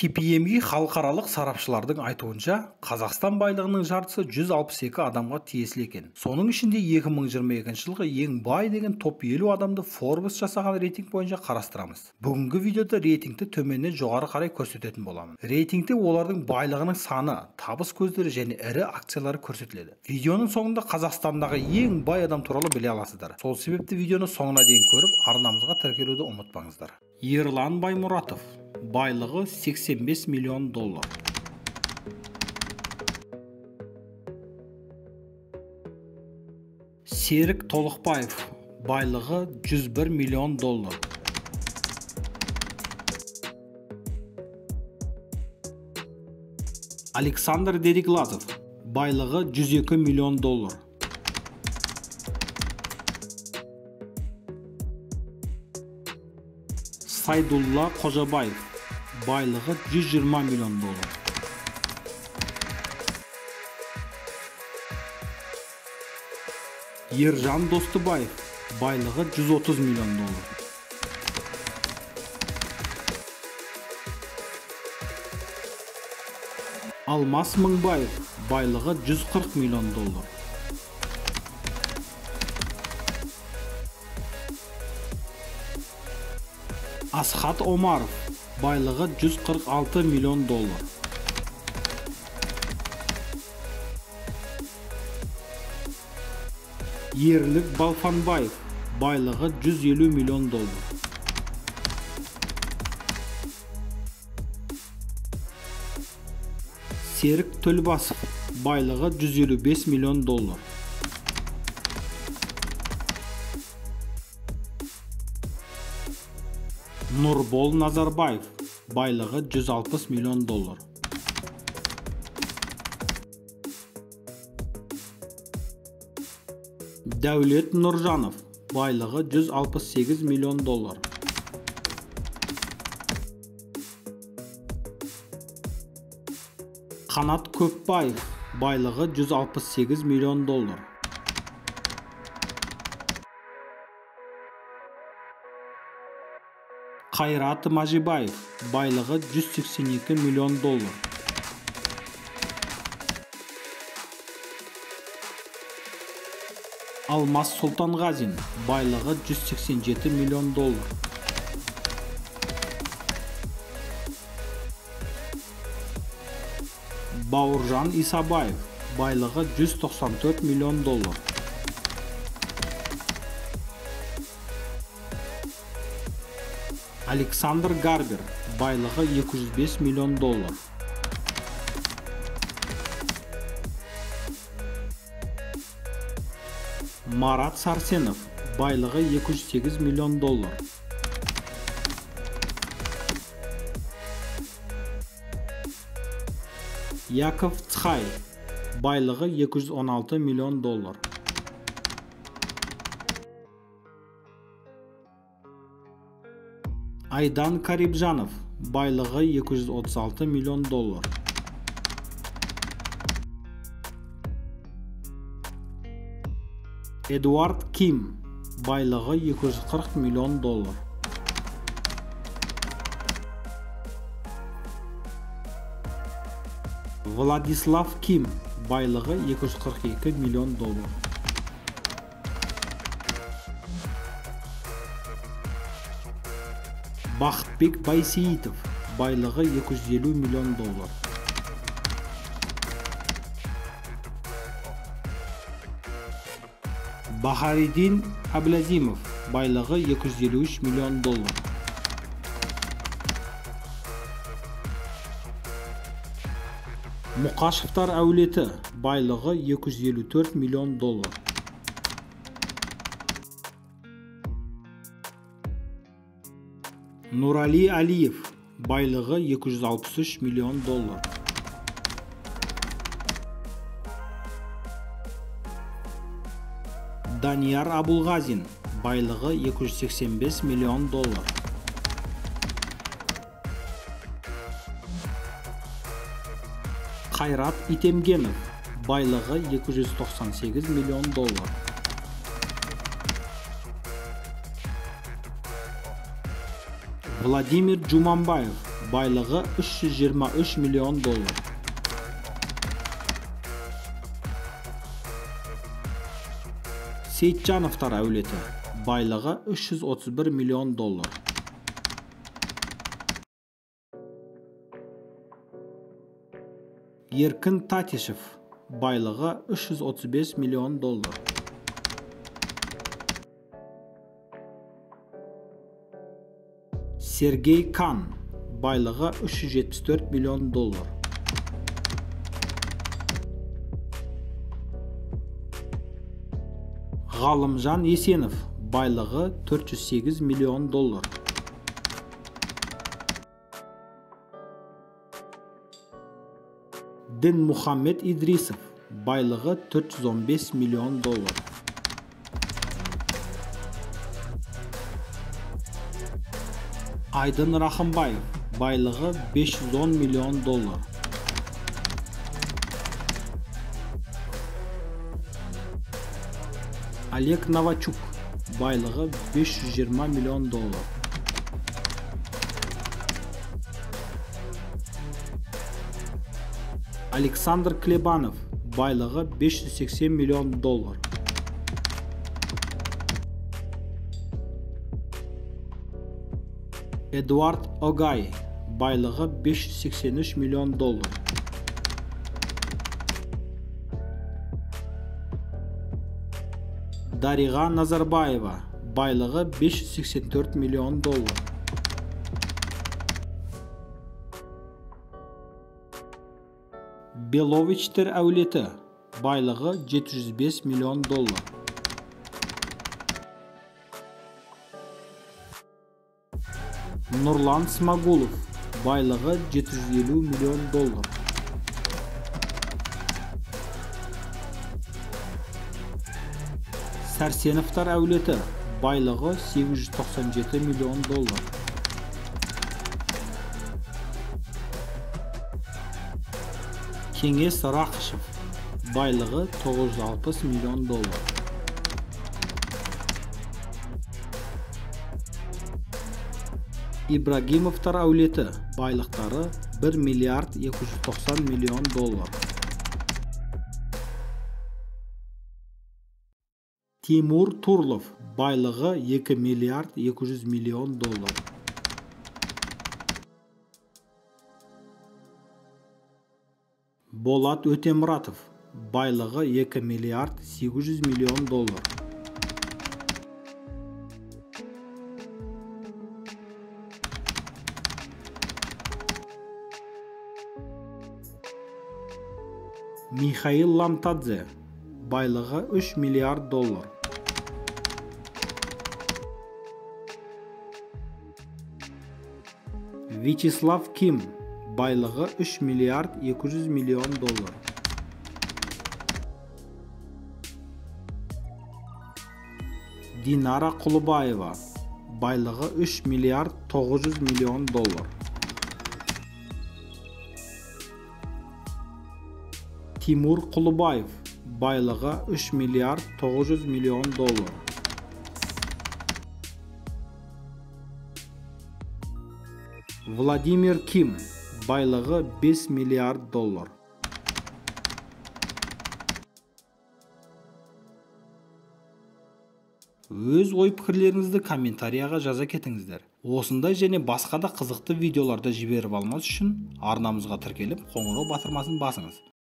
KPMG халықаралық сарапшылардың айтуынша, Қазақстан байлығының жартысы 162 адамға тиесілі екен. Соның ішінде 2022 жылғы ең бай деген топ 50 адамды Forbes жасаған рейтинг бойынша қарастырамыз. Бүгінгі видеода рейтингті төменнен жоғары қарай көрсететін боламын. Рейтингте олардың байлығының саны, табыс көздері және ірі акциялары көрсетіледі. Видеоның соңында Қазақстандағы ең бай адам туралы біле аласыздар. Сол себепті видеоны соңына дейін көріп, арнамызға тіркелуді ұмытпаңыздар. Ерлан Баймұратов, байлығы 85 миллион доллар. Серік Толықбаев, байлығы 101 миллион доллар. Александр Дериглазов, байлығы 102 миллион доллар. Сайдулла Қожабаев, байлығы 120 миллион доллар. Ержан Достыбаев, байлығы 130 миллион доллар. Алмас Мыңбаев, байлығы 140 миллион доллар. Асхат Омаров, байлығы 146 миллион доллар. Ерлік Балфанбаев, байлығы 150 миллион доллар. Серік Төлбасов, байлығы 155 миллион доллар. Нұрбол Назарбаев, байлығы 160 миллион доллар. Дәулет Нұржанов, байлығы 168 миллион доллар. Қанат Көпбаев, байлығы 168 миллион доллар. Қайрат Мажибаев, байлығы 182 миллион доллар. Алмас Сұлтанғазин, байлығы 187 миллион доллар. Бауыржан Исабаев, байлығы 194 миллион доллар. Александр Гарбер, байлығы 205 миллион доллар. Марат Сарсенов, байлығы 208 миллион доллар. Яков Цхай, байлығы 216 миллион доллар. Айдан Карибжанов, байлығы 236 миллион доллар. Эдуард Ким, байлығы 240 миллион доллар. Владислав Ким, байлығы 242 миллион доллар. Бақытбек Байсейітов, байлығы 250 миллион доллар. Бахаридин Аблязимов, байлығы 253 миллион доллар. Мұқашевтар әулеті, байлығы 254 миллион доллар. Нурали Алиев, байлығы 263 миллион доллар. Данияр Абулғазин, байлығы 285 миллион доллар. Қайрат Итемгенов, байлығы 298 миллион доллар. Владимир Жуманбаев, Байлығы 323 миллион доллар. Сейтжановтар әулеті. Байлығы 331 миллион доллар. Еркін Татишев. Байлығы 335 миллион доллар. Сергей Кан. Байлығы 374 миллион доллар. Ғалымжан Есенов. Байлығы 408 миллион доллар. Дінмұхаммед Идрисов. Байлығы 415 миллион доллар. Айдын Рахымбаев. Байлығы 510 миллион доллар. Олег Новачук. Байлығы 520 миллион доллар. Александр Клебанов. Байлығы 580 миллион доллар. Эдуард Огай. Байлығы 583 миллион доллар. Дариға Назарбаева. Байлығы 584 миллион доллар. Беловичтер әулеті. Байлығы 705 миллион доллар. Нұрлан Смагулов. Байлығы 750 миллион доллар. Сәрсеновтар әулеті. Байлығы 897 миллион доллар. Кеңес Рақышев. Байлығы 960 миллион доллар. Ибрагимовтар әулеті. Байлықтары 1 миллиард 290 миллион доллар. Тимур Турлов. Байлығы 2 миллиард 200 миллион доллар. Болат Өтемұратов. Байлығы 2 миллиард 800 миллион доллар. Михаил Ламтадзе. Байлығы 3 миллиард доллар. Вячеслав Ким. Байлығы 3 миллиард 200 миллион доллар. Динара Құлыбаева. Байлығы 3 миллиард 900 миллион доллар. Тимур Құлыбаев. Байлығы 3 миллиард 900 миллион доллар. Владимир Ким. Байлығы 5 миллиард доллар. Өз ой-пікірлеріңізді комментарияға жаза кетіңіздер. Осындай және басқа да қызықты видеоларды жіберіп алмас үшін арнамызға тіркеліп, қоңырау батырмасын басыңыз.